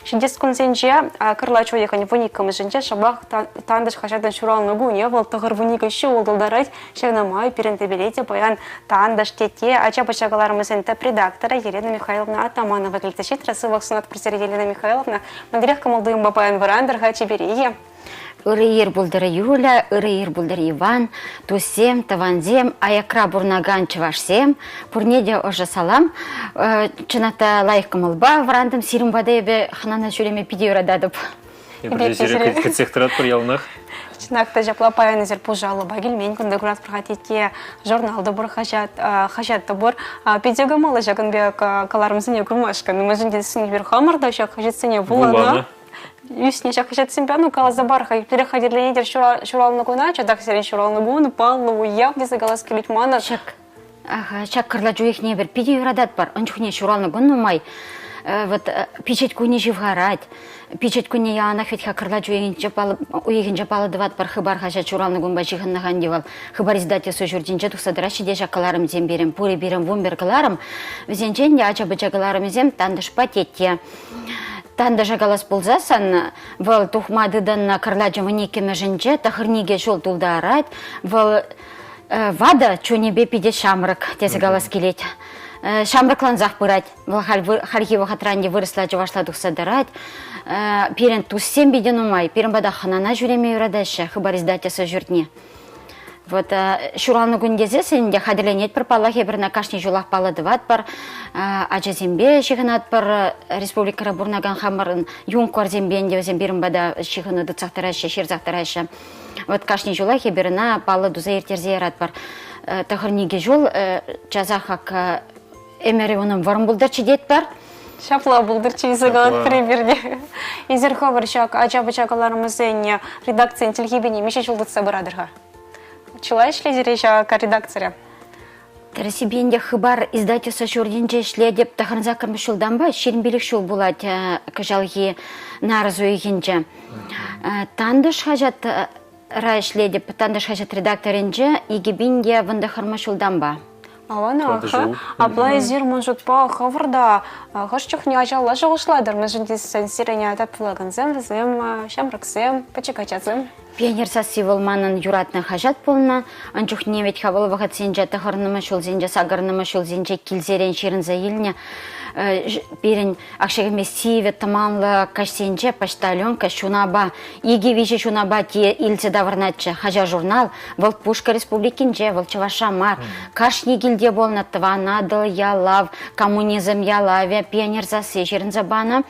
Ҫитес кунсенче кӑрлач уйӑхӗн вуниккӗмӗшӗнче шӑпах Тантӑш хаҫатӑн ҫуралнӑ кунӗ, вӑл 92 ҫул тултарать. Ҫавна май пирӗн тӗпеле те паян Тантӑш тетте ача-пӑча кӑларӑмӗсен тӗп редакторӗ Елена Михайловна Атаманова килсе ҫитрӗ. Сывлӑх сунатпӑр сире, Елена Михайловна. Мӗнлерех кӑмӑл-туйӑмпа паян вӑрантӑр-ха чипере-и? Ырӑ ир пултӑр Юля, ырӑ ир пултӑр Иван, туссем, тӑвансем, аякра пурӑнакан чӑвашсем, пурне те ӑшӑ салам. Чӑнах та лайӑх кӑмӑлпа вӑрантӑм. Сирӗн пата эпӗ хӑнана ҫӳреме питӗ юрататӑп. Эпир те сире кӗтсех тӑратпӑр яланах. Чӑнах та ҫапла паян эсир пушӑ алӑпа килмен. Кунта куратпӑр-ха тетте журнал та пур, хаҫат, хаҫат та пур. Питӗ кӑмӑллӑ ҫакӑн пек кӑларӑмсене курмашкӑн. Мӗншӗн тесен эпир хамӑр та ҫак хаҫатсене вуланӑ. Ӳснӗ ҫак хаҫатсемпе, ну, каласа пар-ха, еплерех хатӗрленетӗр ҫуралнӑ куна, часах сирӗн ҫуралнӑ кун, паллӑ уяв тесе калас килет манӑн. Ҫак, аха, ҫак кӑрлач уйӑхне эпир питӗ юрататпӑр. Ун чухне ҫуралнӑ кун нумай. Вот пичет кунӗ ҫывхарать. Пичет кунне яланах вӗт-ха кӑрлач уйӑхӗнче паллӑ, уйӑхӗнче паллӑ тӑватпӑр. Хыпар хаҫат ҫуралнӑ кунпа ҫыхӑннӑ-ха ӗнтӗ вӑл. Хыпар издательство ҫуртӗнче тухса тӑраҫҫӗ те ҫак кӑларӑмсем пирӗн. Пурӗ пирӗн 11 кӑларӑм. Вӗсенчен те ача-пӑча кӑларӑмӗсем Тантӑшпа Тетте. Тантӑша калас пулсассӑн, вӑл тухма тытӑннӑ кӑрлачӑн вуниккӗмӗшӗнче тӑхӑрникӗ ҫул тултарать. Вӑл ватӑ чунӗпе питӗ ҫамрӑк тесе калас килет. Ҫамрӑклансах пырать. Вӑл хальхи вӑхӑтра ӗнтӗ вырӑсла-чӑвашла тухса тӑрать. Пирӗн туссем питӗ нумай. Пирӗн пата хӑнана ҫӳреме юратаҫҫӗ Хыпар издательство ҫуртне. Вот ҫуралнӑ кун тесессӗн ӗнтӗ хатӗрленетпӗр паллах эпир ӑна кашни ҫулах паллӑ тӑватпӑр. Ачасемпе ҫыхӑнатпӑр, республикӑра пурӑнакан хамӑрӑн юнкорсемпе ӗнтӗ вӗсем пирӗн пата ҫыхӑну тытсах тӑраҫҫӗ, ҫырсах тӑраҫҫӗ. Вот кашни ҫулах эпир ӑна паллӑ туса ирттерсе яратпӑр. Тӑхӑрникӗ ҫул часах ак ӗмӗрӗ унӑн вӑрӑм пултӑрччӗ тетпӗр. Ҫапла пултӑрччӗ илсе калатпӑр эпир те. Эсир хӑвӑр ҫак ача-пӑча кӑларӑмӗсен редакцийӗн тилхепине миҫе ҫул тытса пыратӑр-ха? Чылай ӗҫлетӗр-и ҫак редакцире? Тӗрӗссипе ӗнтӗ Хыпар издательство ҫуртӗнче ӗҫлетӗп. Тӑхӑрсаккӑрмӗш ҫултанпа 25 ҫул пулать кӑҫалхи нарӑс уйӑхӗнче. Тантӑш хаҫатра ӗҫлетӗп. Тантӑш хаҫат редакторӗнче 2019 ҫултанпа. Аванах. Апла эсир ман шутпа хӑвӑр та хӑш чухне ачалла шухӑшлатӑр, мӗншӗн тесен сирӗн тӗп вулакансем вӗсем ҫамрӑксем, пӗчӗк ачасем. Пионер сасси вӑл манӑн юратнӑ хаҫат пулнӑ. Ун чухне вӗт-ха вӑл вӑхӑтсенче тӑхӑрнӑмӗш ҫулсенче, сакӑрнӑмӗш ҫулсенче килсерен ҫырӑнса илнӗ. Пирӗн Акҫакӗме сивӗ, тӑманлӑ каҫсенче почтальонка ҫунапа, икӗ-виҫӗ ҫунапа илсе таврӑнатчӗ. Хаҫат-журнал вӑл Пушкӑрт Республикинче, вӑл Чӑвашра мар. Кашни килте пулнӑ Тӑван Атӑл, Ялав, Коммунизм ялавӗ, Пионер сасси ҫырӑнса панӑ.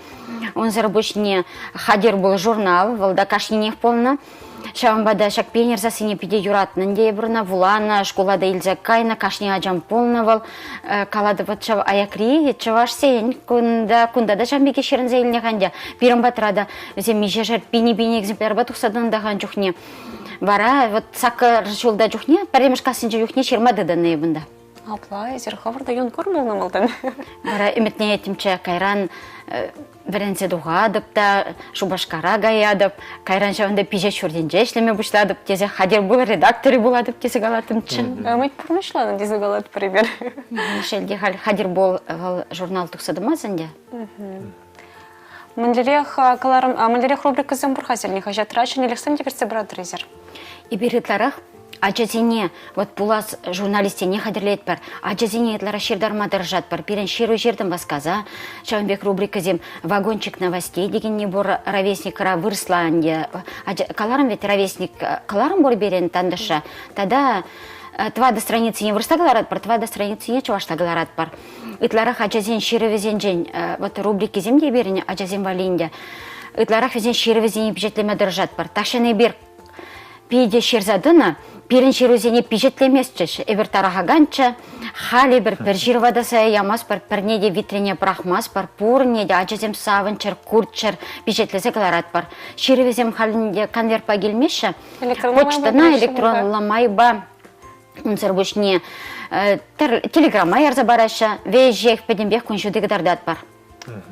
Унсӑр пуҫне Хатӗр пул журнал, вӑл та кашнинех пулнӑ. Ҫавӑнпа та ҫак пионер сассине питӗ юратнӑ ӗнтӗ эпир ӑна вуланӑ, шкула та илсе кайнӑ, кашни ачан пулнӑ вӑл. Калатӑп, вот ҫав аякри чӑвашсен кунта, кунта та ҫавӑн пекех ҫырӑнса илнӗ-ха ӗнтӗ. Пирӗн патра та вӗсем миҫешер пинӗ-пинӗ экземплярпа тухса тӑнӑ та-ха чухне. Вара вот сакӑр ҫулта чухне, пӗрремӗш классенче чухне ҫырма тытӑннӑ эп унта. Апла эсир хӑвӑр та юнкор пулнӑ малтан. Вара ӗмӗтленеттӗмччӗ, кайран вӗренсе тухатӑп та Шупашкара каятӑп, кайран ҫавӑнта пичет ҫуртӗнче ӗҫлеме пуҫлатӑп тесе хатӗр пул редакторӗ пулатӑп тесе калаттӑмччӗ. Ӗмӗт пурнӑҫланӑ тесе калатпӑр эпир. Шел те халь хатӗр пул вӑл журнал тухса тӑмасть ӗнтӗ. Мӗнлерех кӑларӑм, мӗнлерех рубрикӑсем пур-ха сирӗн хаҫатра ҫӗнӗлӗхсем те кӗртсе пыратӑр эсир? Эпир ытларах ачасене, вот пулас журналистсене хатӗрлетпӗр, ачасене ытларах ҫыртарма тӑрӑшатпӑр. Пирӗн ҫыру ҫыртӑм васкаса, ҫавӑн пек рубрикӑсем «Вагончик новостей» декенни пур ровесникра вырӑсла ӗнтӗ. Каларӑм вӗт ровесник кӑларӑм пур пирӗн тантӑшра. Тата тӑватӑ страницине вырӑсла кӑларатпӑр, тӑватӑ страницине чӑвашла кӑларатпӑр. Ытларах ачасен ҫырӑвӗсенчен, вот рубрикисем те пирӗн ачасем валли ӗнтӗ. Ытларах вӗсен ҫырӑвӗсене пичетлеме тӑрӑшатпӑр. Тахҫан эпир питӗ ҫырса тӑнӑ, пирӗн ҫырусене пичетлеместчӗҫ. Эпир тарӑхаканччӗ. Халь эпир пӗр ҫырӑва та сая ямастпӑр, пӗрне те витрене пӑрахмастпӑр, пурне те ачасем савӑнччӑр, курччӑр, пичетлесе кӑларатпӑр. Ҫырӑвӗсем халь ӗнтӗ конвертпа килмеҫҫӗ. Почтӑна электронлӑ майпа Унсӑр пуҫне телеграмма ярса параҫҫӗ, веҫех пӗтӗмпех кун ҫути кӑтартатпӑр.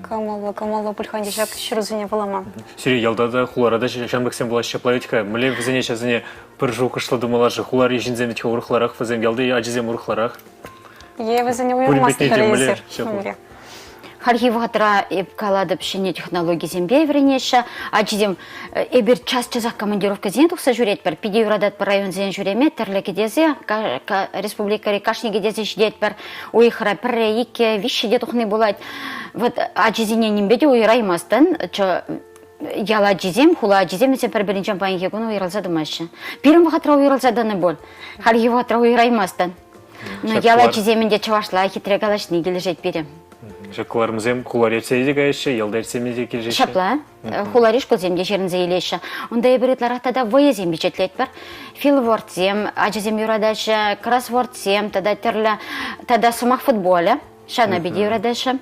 Кӑмӑллӑ, кӑмӑллӑ пуль-ха ӗнтӗ ҫак ҫырусене вулама. Сире ялта та, хулара та ҫамрӑксем пулаҫҫӗ ҫапла вӗт-ха. Мӗнле вӗсене ҫавсене пӗр шухӑшлӑ тумалла-ши? Хулари ҫынсем вӗт-ха урӑхларах, вӗсем ялти ачисем урӑхларах. Е вӗсене уйӑрмастӑр эсир? Хальхи вӑхӑтра эп калатӑп ҫӗнӗ технологисемпе вӗренеҫҫӗ. Ачисем эпир час-часах командировкӑсене тухса ҫӳретпӗр. Питӗ юрататпӑр районсене ҫӳреме, тӗрлӗ кӗтесе, республикӑри кашни кӗтесе ҫитетпӗр. Уйӑхра пӗрре, иккӗ, виҫҫӗ те тухни пулать. Вот ачисене нимпе те уйӑраймастӑн. Ял ачисем, хула ачисем вӗсем пӗр-пӗринчен паянхи кун уйрӑлса тӑмаҫҫӗ. Пирӗн вӑхӑтра уйрӑлса тӑнӑ пуль. Хальхи вӑхӑтра уйӑраймастӑн. Ну, ял ачисем ӗнтӗ чӑвашла хитре калаҫни килӗшет пире. Ҫак кӑларӑмсем хулари ертсе те каяҫҫӗ, ялта ертсе те килӗшеҫҫӗ. Ҫапла. Хулари шкулсем те ҫырӑнса илеҫҫӗ. Унта эпир ытларах тата вӑйӑсем пичетлетпӗр. Филвордсем, ачасем юратаҫҫӗ, кроссвордсем тата тӗрлӗ тата сӑмах футболӗ. Ҫавна питӗ юратаҫҫӗ.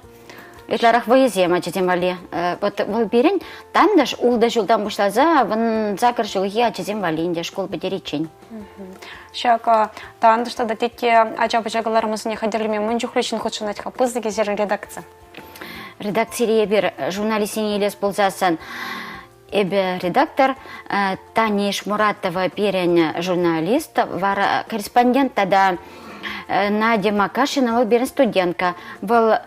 Ытларах вӑйӑсем ачасем валли. Вот вӑл пирӗн тантӑш ултӑ ҫултан пуҫласа 18 ҫулхи ачасем валли ӗнтӗ шкул пӗтериччен. Ҫак тантӑш тата тетте ача-пӑча кӑларӑмӗсене хатӗрлеме мӗн чухлӗ ҫын хутшӑнать-ха? Пысӑк-и сирӗн редакци? Редакцире эпир журналистсене илес пулсассӑн эпӗ редактор, Таня Ишмуратова пирӗн журналист, вара корреспондент тата Надя Макашина вӑл пирӗн студентка. Вӑл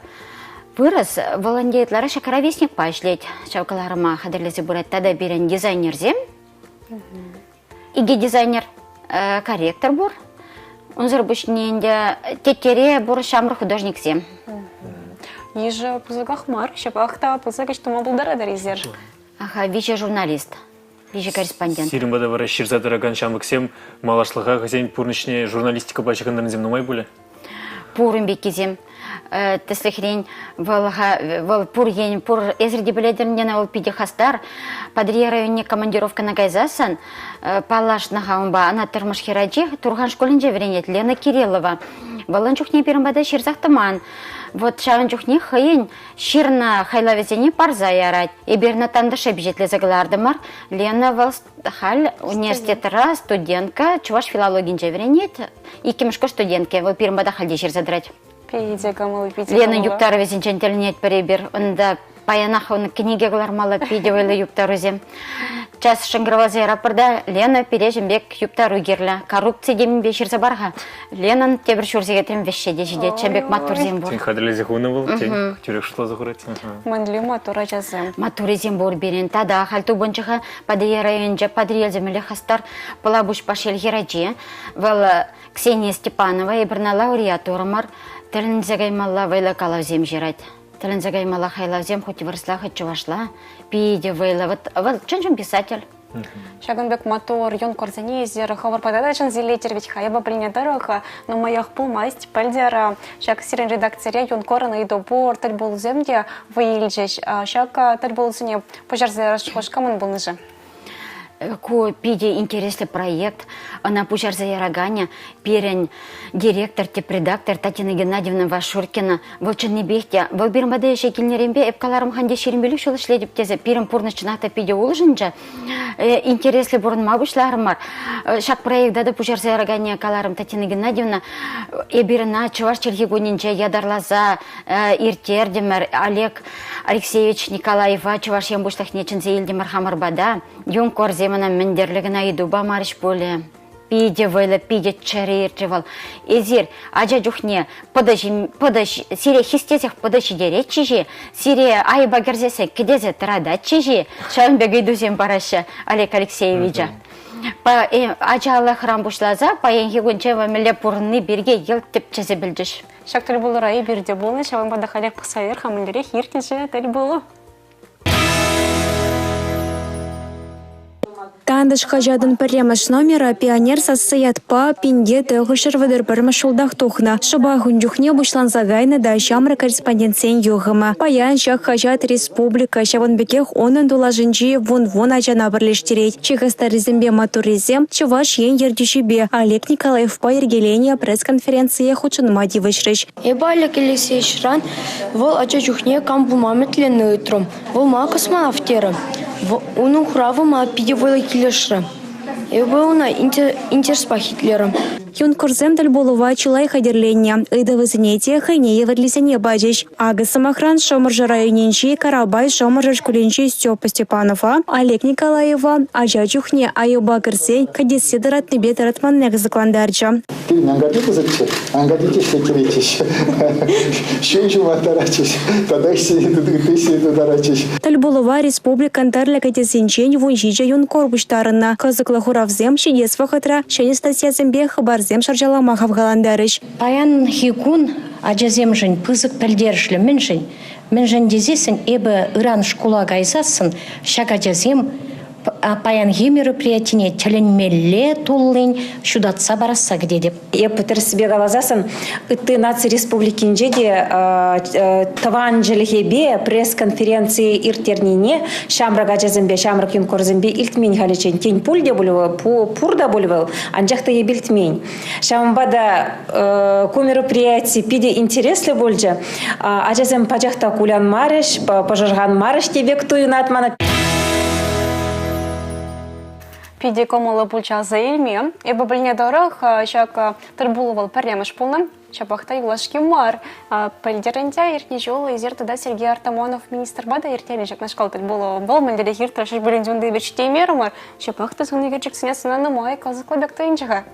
вырӑс, вӑл ӗнтӗ ытларах ҫак ровесникпа ӗҫлет. Ҫав кӑларӑма хатӗрлесе пырать. Тата пирӗн дизайнерсем. Икӗ дизайнер, корректор пур. Унсӑр пуҫне ӗнтӗ теттере пур ҫамрӑк художниксем. Йышӗ пысӑках мар, ҫапах та пысӑк ӗҫ тума пултаратӑр эсир. Аха, виҫӗ журналист, виҫӗ корреспондент. Сирӗн пата вара ҫырса тӑракан ҫамрӑксем малашлӑха хӑйсен пурнӑҫне журналистикӑпа ҫыхӑнтарнисем нумай пулӗ? Пур пеккисем. Тӗслӗхрен, вӑл, вӑл пур ен, пур эсир те пӗлетӗр ӗнтӗ, вӑл питӗ хастар. Патӑрьел районне командировкӑна кайсассӑн паллашнӑ-ха унпа. Ӑна Тӑрмӑш хӗрачи Турхан шкулӗнче вӗренет, Лена Кириллова. Вӑл ун чухне пирӗн пата ҫырсах тӑман. Вот ҫавӑн чухне хӑйӗн ҫырнӑ хайлавӗсене парса ярать. Эпир ӑна Тантӑша пичетлесе кӑлартӑмӑр. Лена вӑл халь университетра студентка, чӑваш филологинче вӗренет. Иккӗмӗш курс студентки. Вӑл пирӗн пата халь те ҫырса тӑрать. Питӗ кӑмӑл, питӗ Лена юптарӑвӗсенчен тӗлӗнетпӗр эпир. Унта паянах ун кӗнеке кӑлармалла питӗ вӑйлӑ юптарусем. Час шӑнкӑравласа яратпӑр та, Лена, пире ҫын пек юптару кирлӗ. Коррупци темипе ҫырса пар-ха. Ленӑн тепӗр ҫур сехетрен вӗҫҫе те ҫитет. Ҫын пек маттурсем пур. Тен, хатӗрлесе хунӑ вӑл, тен, тӳрех шутласа хурать. Мӗнле маттур ачасем. Маттурисем пур пирӗн. Тата халь тупӑнчӗ-ха Патӑрьел районӗнче Патӑрьелсем мӗнле хастар Пӑлапуҫ Пашьел хӗрачи. Вӑл Ксения Степанова, эпир ӑна лауреат турӑмӑр. Тӗлӗнсе каймалла вӑйлӑ калавсем ҫырать. Тӗлӗнсе каймалла хайлавсем хоть вырӑсла, хоть чӑвашла. Питӗ вӑйлӑ. Вот вӑл чӑн-чӑн писатель. Ҫакӑн пек маттур юнкорсене эсир хӑвӑр пата та чӗнсе илетӗр вӗт-ха. Эпӗ пӗлнӗ тӑрӑх, нумаях пулмасть пӗлтӗр ҫак сирӗн редакцире юнкорӑн ыйту пур тӗлпулусем те вӑй илчӗҫ. Ҫак тӗлпулусене пуҫарса ярас шухӑш камӑн пулнӑ-ши? Ку питӗ интереслӗ проект. Ӑна пуҫарса яраканӗ пирӗн директор, тӗп редактор Татьяна Геннадьевна Вашуркина. Вӑл чӑннипех те, вӑл пирӗн пата ӗҫе килнӗренпе эп каларӑм ӗнтӗ 25 ҫул ӗҫлетӗп тесе пирӗн пурнӑҫ чӑнах та питӗ улшӑнчӗ. Интереслӗ пурӑнма пуҫларӑмӑр. Ҫак проекта та пуҫарса яраканне каларӑм Татьяна Геннадьевна. Эпир ӑна Чӑваш чӗлхи кунӗнче ятарласа ирттертӗмӗр. Олег Алексеевич Николаева Чӑваш Ен Пуҫлӑхне чӗнсе илтӗмӗр хамӑр пата. Юнкорсем ӑна мӗн тӗрлӗ кӑна ыйту памарӗҫ пулӗ. Питӗ вӑйлӑ, питӗ чӗрӗ иртрӗ вӑл. Эсир ача чухне пӑтӑ, пӑтӑ сире хистесех пӑтӑ ҫитеретчӗ-ши? Сире айӑпа кӗрсессе кӗтесе тӑрататчӗ-ши? Ҫавӑн пек ыйтусем параҫҫӗ Олег Алексеевича. Ачалӑхран пуҫласа паянхи кун чӗвӗ мӗнле пурӑнни пирки йӑлт тӗпчесе пӗлчӗҫ. Ҫак тӗлпулура эпир те пулнӑ, ҫавӑнпа та халех пӑхса ир-ха мӗнлерех иртнӗ-ши тӗлпулу. «Тантӑш» хаҫатӑн пӗрремӗш номерӗ «Пионер сасси» ятпа 1931 ҫултах тухнӑ. Шӑпах ун чухне пуҫланса кайнӑ та ҫамрӑк корреспондентсен юхӑмӗ. Паян ҫак хаҫат республика, ҫавӑн пекех унӑн тулашӗнчи вун-вун ачана пӗрлештерет. Чи хастаррисемпе маттуррисем Чӑваш Ен ертӳҫипе Олег Николаевпа йӗркеленӗ пресс-конференцие хутшӑнма тивӗҫрӗҫ. Эпӗ Олег Алексеевичран вӑл ача чухне кам пулма ӗмӗтленнӗ ыйтрӑм. Вӑл мана космонавт терӗ. Унӑн хуравӗ мана питӗ вӑйлӑ килӗшрӗ. Эпӗ ӑна интереспах итлерӗм. Юнкорсем тӗл пулӑва чылай хатӗрленнӗ. Ыйтӑвӗсене те хӑйне евӗрлисене пачӗҫ. Акӑ, сӑмахран, Шӑмӑршӑ районӗнчи Карапай Шӑмӑршӑ шкулӗнчи Степа Степанова, Олег Николаева ача чухне айӑпа кӗрсен кӗтессе тӑратнипе тӑратманни кӑсӑклантарчӗ. Пирӗн анкарти пысӑкчӗ. Анкарти ӗҫлеттеретчӗҫ. Ҫын ҫумлаттаратчӗҫ тата ытти тутаратчӗҫ. Тӗлпулӑва республикӑн тӗрлӗ кӗтесӗнчен 17 юнкор пуҫтарӑннӑ. Кӑсӑклӑ хуравсем ҫитес вӑхӑтра ҫӗнӗ статьясемпе хыпарсем шӑрҫалама хавхалантарӗҫ. Паянхи кун ачасемшӗн пысӑк пӗлтерӗшлӗ. Мӗншӗн? Мӗншӗн тесессӗн эпӗ ыран шкула кайсассӑн ҫак ачасем паянхи мероприятине тӗлӗнмелле туллин ҫутатса парасса кӗтетӗп. Эп тӗрӗссипе каласассӑн ытти наци республикинче те тӑван чӗлхепе пресс-конференци ирттернине ҫамрӑк ачасемпе, ҫамрӑк юнкорсемпе илтмен халиччен. Тен, пуль те пуль вӑл, пур та пуль вӑл, анчах та эп илтмен. Ҫавӑнпа та ку мероприяти питӗ интереслӗ пулчӗ. Ачасем пачах та кулянмарӗҫ, пӑшӑрханмарӗҫ те пек туйӑнать мана. Питӗ кӑмӑллӑ пулчӗ аса илме. Эпӗ пӗлнӗ тӑрӑх, ҫак тӗлпулу вӑл пӗрремӗш пулнӑ. Ҫапах та юлашки мар. Пӗлтӗр ӗнтӗ иртнӗ ҫул эсир тата Сергей Артамонов министрпа та ирттернӗ ҫакнашкал тӗлпулу. Вӑл мӗнлерех иртрӗ шел унти вӗҫтеймерӗмӗр. Ҫапах та сӑн ӳкерчӗксене сӑнанӑ май кӑсӑклӑ пек туйӑнчӗ-ха.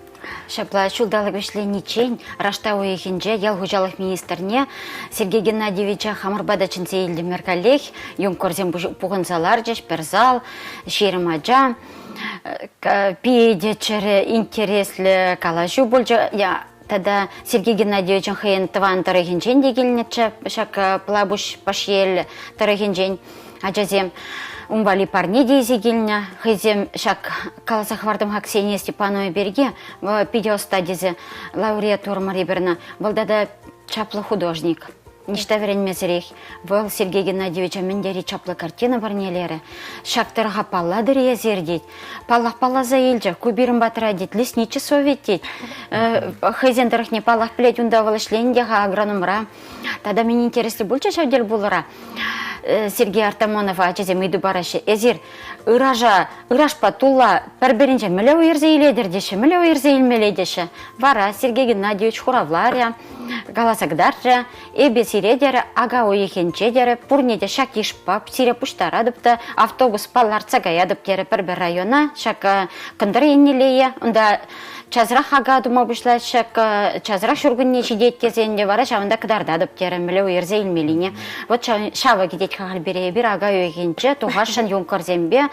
Ҫапла ҫулталӑк вӗҫлениччен раштав уйӑхӗнче ял хуҫалӑх министрне Сергей Геннадьевича хамӑрпа та чӗнсе илтӗмӗр каллех. Юнкорсем пухӑнса ларчӗҫ, пӗр зал, 20 ача. Питӗ чӗрӗ, интереслӗ калаҫу пулчӗ. Тата Сергей Геннадьевичӑн хӑйӗн тӑван тӑрӑхӗнчен те килнӗччӗ, ҫак Пӑлапуҫ Пашьел тӑрӑхӗнчен. Ачасем ун валли парне те илсе килнӗ. Хӑйсем ҫак каласа хӑвартӑм-ха Ксения Степанова пирки, питӗ ӑста тесе лауреат турӑмӑр эпир Вӑл тата чаплӑ художник. Ниҫта вӗренмесӗрех вӑл Сергей Геннадьевича мӗн тери чаплӑ картина парнелерӗ. Ҫак тӑрӑха паллатӑр-и эсир тет. Паллах палласа илчӗ. Ку пирӗн патра тет, лесничий совет тет. Хӑйсен тӑрӑхне паллах пӗлет, унта вӑл ӗҫленӗ те-ха агрономра. Тата мӗн интереслӗ пулчӗ ҫав тӗл пулура? Сергей Артамонова ачасем ыйту параҫҫӗ. Эсир ыраша, ырашпа тулла пӗр-пӗринчен мӗнле уйӑрса илетӗр теҫҫӗ, мӗнле уйӑрса илмелле теҫҫӗ. Вара Сергей Геннадьевич хуравларӗ, каласа кӑтартрӗ. Эпӗ сире терӗ, ака уйӑхӗнче терӗ, пурне те ҫак йышпа сире пуҫтаратӑп та автобуспа лартса каятӑп терӗ пӗр-пӗр района, ҫак кӑнтӑр еннелле унта часрах ака тума пуҫлать ҫак, часрах ҫуркунне ҫитет тесен те вара ҫавӑнта кӑтартатӑп терӗ, мӗнле уйӑрса илмеллине. Вот ҫавӑ кӗтет-ха халь пире эпир ака уйӑхӗнче тухасшӑн юнкорсемпе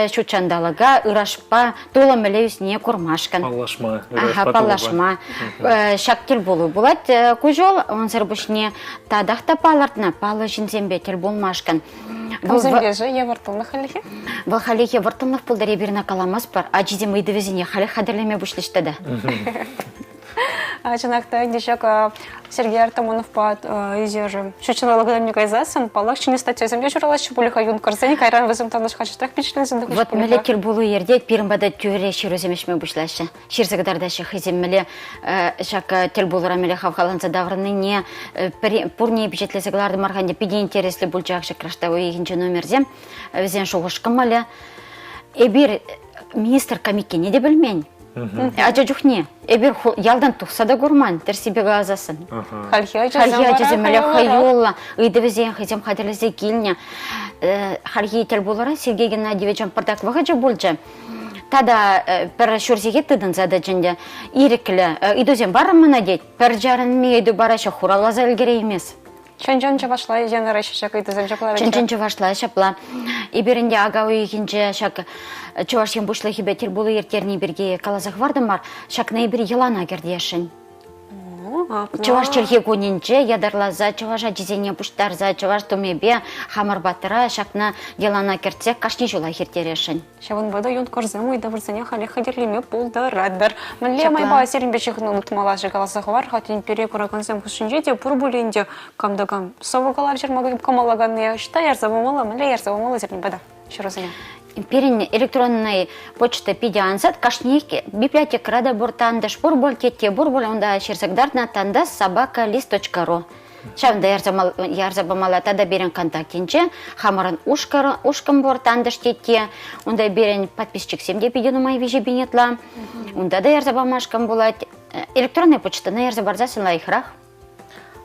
ҫут ҫанталӑка ырашпа тулӑ мӗнле ӳснине курмашкӑн. Паллашма. Ага, паллашма. Ҫак тӗлпулу пулать ку ҫул. Унсӑр пуҫне татах та палӑртнӑ паллӑ ҫынсемпе тӗл пулмашкӑн. Камсемпе-ши е вӑрттӑнлӑх хальлӗхе? Вӑл хальлӗхе вӑрттӑнлӑх пултӑр эпир ӑна каламастпӑр. Ачисем ыйтӑвӗсене халех хатӗрлеме пуҫлӗҫ тата. Чӑнах та ӗнтӗ ҫак Сергей Артамоновпа ӳсерӗ. Ҫут ҫанталӑка кайсассӑн, паллах, ҫӗнӗ статьясем те ҫуралаҫҫӗ пулӗ-ха юнкорсен, кайран вӗсем Тантӑш хаҫатах пичетленсе тухӗҫ Вот мӗнле тӗлпулу иртет, пирӗн пата тӳрех ҫырусем ӗҫме пуҫлаҫҫӗ. Ҫырса кӑтартаҫҫӗ хӑйсем мӗнле ҫак тӗлпулура мӗнле хавхаланса таврӑннине, пурне пичетлесе кӑлартӑмӑр-ха ӗнтӗ, питӗ интереслӗ пулчӗ ак ҫак раштав уйӑхӗнчи номерсем. Вӗсен шухӑш-кӑмӑлӗ. Эпир министр камиккине те пӗлмен. Ача чухне эпир ялтан тухса та курман, тӗрӗссипе каласассӑн. Хальхи ачасем Хальхи ачасем мӗнле хӑюллӑ, ыйтӑвӗсем хӑйсем хатӗрлесе килнӗ. Хальхи тӗлпулура Сергей Геннадьевичӑн пӑртак вӑхӑчӗ пулчӗ. Тата пӗр ҫур сехет тытӑнса тӑчӗ ӗнтӗ. Ирӗклӗ ыйтусем парӑр мана тет. Пӗр чарӑнми ыйту параҫҫӗ, хуравласа ӗлкӗреймес. Чӑн-чӑн чӑвашла янӑраҫҫӗ ҫак ыйтусем ҫапла. Чӑн-чӑн чӑвашла ҫапла. Эпир ӗнтӗ ака уйӑхӗнче ҫак Чӑваш Ен Пуҫлӑхӗпе тӗлпулу ирттерни пирки каласа хӑвартӑмӑр. Ҫакна эпир йӑлана кӗртесшӗн. Чӑваш чӗлхи кунӗнче ятарласа чӑваш ачисене пуҫтарса чӑваш тумӗпе хамӑр патра ҫакна йӑлана кӗртсе кашни ҫулах ирттересшӗн. Ҫавӑнпа та юнкорсем ыйтӑвӗсене халех хатӗрлеме пултаратӑр. Мӗнле майпа сирӗнпе ҫыхӑну тытмалла-ши каласа хӑвар-ха, тен, пире куракансем хушшинче те пур пулин те кам та кам сӑвӑ калав ҫырма кӑмӑллаканни ӑҫта ярса памалла, мӗнле ярса памалла сирӗн пата ҫырусене? Пирӗн электронный почта питӗ ансат. Кашниех библиотекӑра та пур, Тантӑш пур пуль, тетте пур пуль, унта ҫырса кӑтартнӑ тантас собака лист точка ру. Ҫавӑнта ярса памалла. Тата пирӗн контактӗнче хамӑрӑн ушкӑн пур, тантӑш тетте. Унта пирӗн подписчиксем те питӗ нумай 3000 ытла. Унта та ярса памашкӑн пулать. Электронная почтӑна ярса парсассӑн лайӑхрах.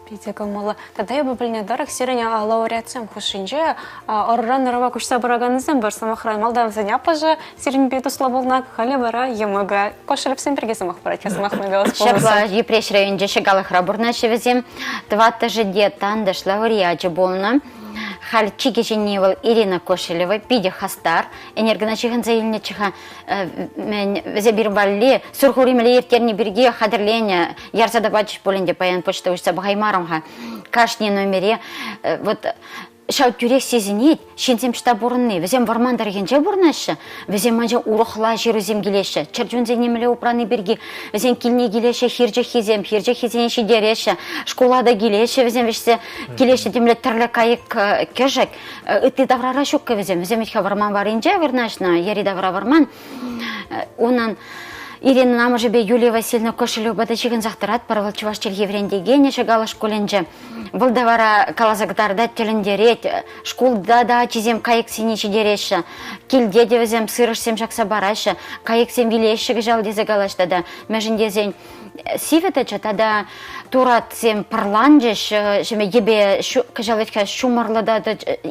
Питӗ кӑмӑллӑ. Тата эпӗ пӗлнӗ тӑрӑх, сирӗн лауреатсем хушшинче ӑруран ӑрӑва куҫса пыраканнисем пур. Сӑмахран, малтан вӗсен аппӑшӗ сирӗнпе туслӑ пулнӑ, халӗ вара йӑмӑкӗ. Кошелевсем пирки сӑмах пырать, сӑмах май калас Ҫапла Йӗпреҫ районӗнче Ҫӑкалӑхра пурӑнаҫҫӗ вӗсем. Тӑваттӑшӗ те тантӑш лауреачӗ пулнӑ. Халь чи кӗҫӗнни вӑл Ирина Кошелева, питӗ хастар. Энергӑна ҫыхӑнса илнӗччӗ-ха. Мӗн, вӗсем пирӗн валли Сурхури мӗнле ирттерни пирки хатӗрленӗ ярса та пачӗҫ пуль ӗнтӗ, паян почта уҫса пӑхаймарӑм-ха. Кашни номере вот ҫав тӳрех сисӗнет, ҫынсем ӑҫта пурӑнни. Вӗсем вӑрман тӑрӑхӗнче пурӑнаҫҫӗ, вӗсем ман урӑхла ҫырусем килеҫҫӗ. Чӗрчунсене мӗнле упрани пирки вӗсен килне килеҫҫӗ хир чӑххисем, хир чӑххисене ҫитереҫҫӗ, шкула та килеҫҫӗ вӗсем вӗҫсе килеҫҫӗ темле тӗрлӗ кайӑк-кӗшӗк. Ытти таврара ҫуккӑ вӗсем. Вӗсем вӗт-ха вӑрман варринче вырнаҫнӑ, йӗри-тавра вӑрман. Унӑн Иринӑн амӑшӗпе Юлия Васильевна Кошелева та ҫыхӑнсах тӑратпӑр. Вӑл чӑваш чӗлхи вӗрентекенӗ Ҫӑкалӑх шкулӗнче. Вӑл та вара каласа кӑтартать, тӗлӗнтерет. Шкулта та ачисем кайӑксене ҫитереҫҫӗ. Килте те вӗсем сырӑшсем ҫакса параҫҫӗ. Кайӑксем вилеҫҫӗ кӑҫал тесе калаҫ тата. Мӗншӗн тесен сивӗ тӑчӗ тата туратсем пӑрланчӗҫ. Ҫӗме йӗпе кӑҫал вӗт-ха ҫумӑрлӑ та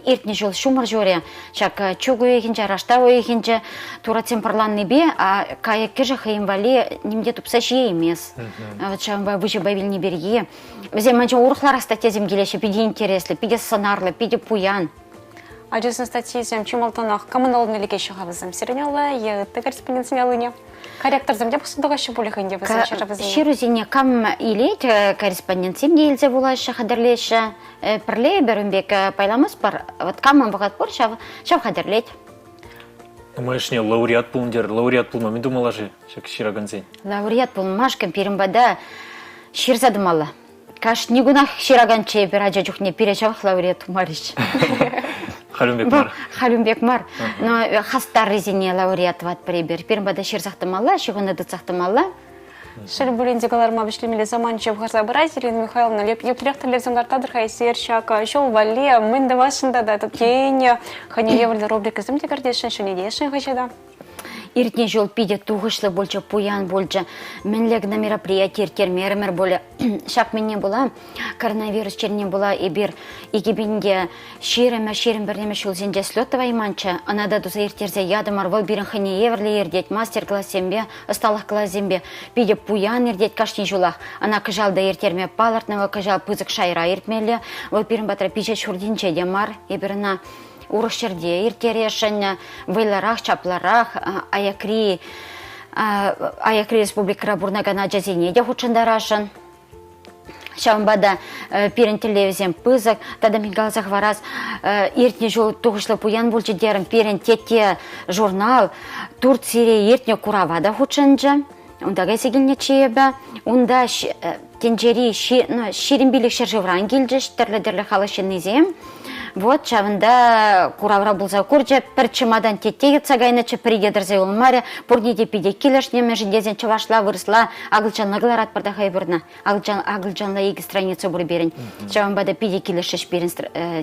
иртнӗ ҫул ҫумӑр ҫурӗ. Ҫак чӳк уйӑхӗнче, раштав уйӑхӗнче туратсем пӑрланнипе кайӑк-кӗшӗк хӑйӗн валли ним те тупса ҫиеймест. Вот ҫавӑнпа выҫӑпа вилни пирки вӗсем манча урӑхларах статьясем килеҫҫӗ, питӗ интереслӗ, питӗ сӑнарлӑ, питӗ пуян. Ачасен статйисем чи малтанах камӑн аллине лекеҫҫӗ-ха вӗсем? Сирӗн алла е ытти корреспондентсен аллине? Корректорсем те пӑхса тухаҫҫӗ пулӗ ӗнтӗ вӗсен ҫырӑвӗсене. Ҫырусене кам илет, корреспондентсем те илсе вулаҫҫӗ, хатӗрлеҫҫӗ. Пӗрле эпир ун пек пайламастпӑр. Вот камӑн вӑхӑт пур, ҫав, ҫав хатӗрлет. Нумайӑшне лауреат пулнӑ терӗр. Лауреат пулма мӗн тумалла-ши ҫак ҫыракансен? Лауреат пулмашкӑн пирӗн пата ҫырса тӑмалла. Кашни кунах ҫыраканччӗ эпир ача чухне, пире ҫавах лауреат тумарӗҫ. Халь ун пек мар. Халь ун пек мар. Но хастаррисене лауреат тӑватпӑр эпир. Пирӗн пата ҫырсах тӑмалла, ҫыхӑну тытсах тӑмалла. Шел пулин те кӑларма вӗҫлемелле самант ҫывхарса пырать. Елена Михайловна, еплерех тӗллевсем лартатӑр-ха эсир ҫак ҫул валли? Мӗн тӑвасшӑн тата? Тен, хӑйне евӗрлӗ рубрикӑсем те кӗртесшӗн, ҫӗнетесшӗн хаҫата? Иртнӗ ҫул питӗ тухӑҫлӑ пулчӗ, пуян пулчӗ. Мӗнле кӑна мероприяти ирттермерӗмӗр пулӗ. Ҫак мӗне пула, коронавирус чирне пула эпир 2020 21 ҫулсенче слет тӑвайманччӗ. Ӑна та туса ирттерсе ятӑмӑр. Вӑл пирӗн хӑйне евӗрлӗ иртет. Мастер-классемпе, ӑсталӑх класӗсемпе питӗ пуян иртет кашни ҫулах. Ӑна кӑҫал та ирттерме палӑртнӑ. Вӑл кӑҫал пысӑк шайра иртмелле. Вӑл пирӗн патра пичет ҫуртӗнче те мар. Эпир ӑна урӑх ҫӗрте ирттересшӗн, вӑйлӑрах, чаплӑрах, аякри аякри республикӑра пурӑнакан ачасене те хутшӑнтарасшӑн. Ҫавӑнпа та пирӗн тӗллевсем пысӑк. Тата мӗн каласа хӑварас, иртнӗ ҫул тухӑҫлӑ пуян пулчӗ терӗм. Пирӗн Тетте журнал Турцире иртнӗ курава та хутшӑнчӗ. Унта кайса килнӗччӗ эпӗ. Унта тӗнчери 25 ҫӗршывран килчӗҫ тӗрлӗ-тӗрлӗ халӑх ҫыннисем. Вот ҫавӑнта куравра пулса курчӗ. Пӗр чӑматан тетте йӑтса кайнӑччӗ, пӗри те тӑрса юлмарӗ. Пурне те питӗ килӗшнӗ, мӗншӗн тесен чӑвашла, вырӑсла, акӑлчанла кӑларатпӑр та хӑй пурна. Акӑлчанла икӗ страница пур пирӗн. Ҫавӑнпа та питӗ килӗшрӗҫ пирӗн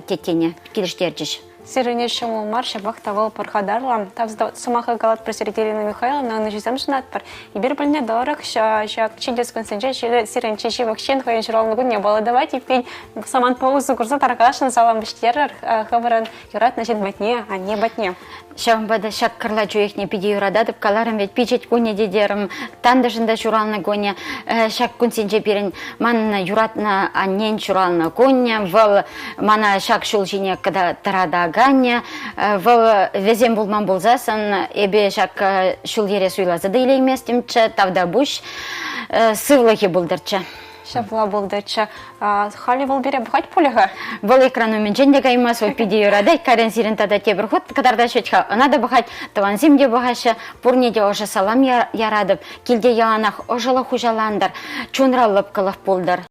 теттене, килӗштерчӗҫ. Сирӗн ӗҫ ҫӑмӑл мар, ҫапах та вӑл пархатарлӑ. Тав сӑмаха калатпӑр сире, Елена Михайловна, ӑнӑҫусем сунатпӑр. Эпир пӗлнӗ тӑрӑх, ҫак ҫитес кунсенче сирӗн чи ҫывӑх ҫын хӑйӗн ҫуралнӑ кунне паллӑ тӑвать. Эппин, самантпа усӑ курса тархасшӑн салам вӗҫтерӗр хӑвӑрӑн юратнӑ ҫын патне, анне патне. Ҫавӑнпа та ҫак кӑрлач уйӑхне питӗ юрататӑп. Каларӑм вӗт, пичет кунӗ те терӗм, тантӑшӑн та ҫуралнӑ кунӗ. Ҫак кунсенче пирӗн манӑн юратнӑ аннен ҫуралнӑ кунӗ. Вӑл мана ҫак ҫул ҫине тӑратаканӗ. Вӑл вӗсем пулман пулсассӑн эпӗ ҫак ҫул-йӗре суйласа та илейместӗмччӗ. Тавтапуҫ. Сывлӑхӗ пултӑрччӗ. Ҫапла пултӑрччӗ. Халӗ вӑл пире пӑхать пулӗ-ха? Вӑл экран умӗнчен те каймасть, вӑл питӗ юратать. Карен сирӗн тата тепӗр хут кӑтартаҫҫӗ-ха. Ӑна та пӑхать, тӑвансем те пӑхаҫҫӗ. Пурне те ӑшӑ салам яратӑп. Килте яланах ӑшӑлӑх хуҫалантӑр, чунра лӑпкӑлӑх пултӑр.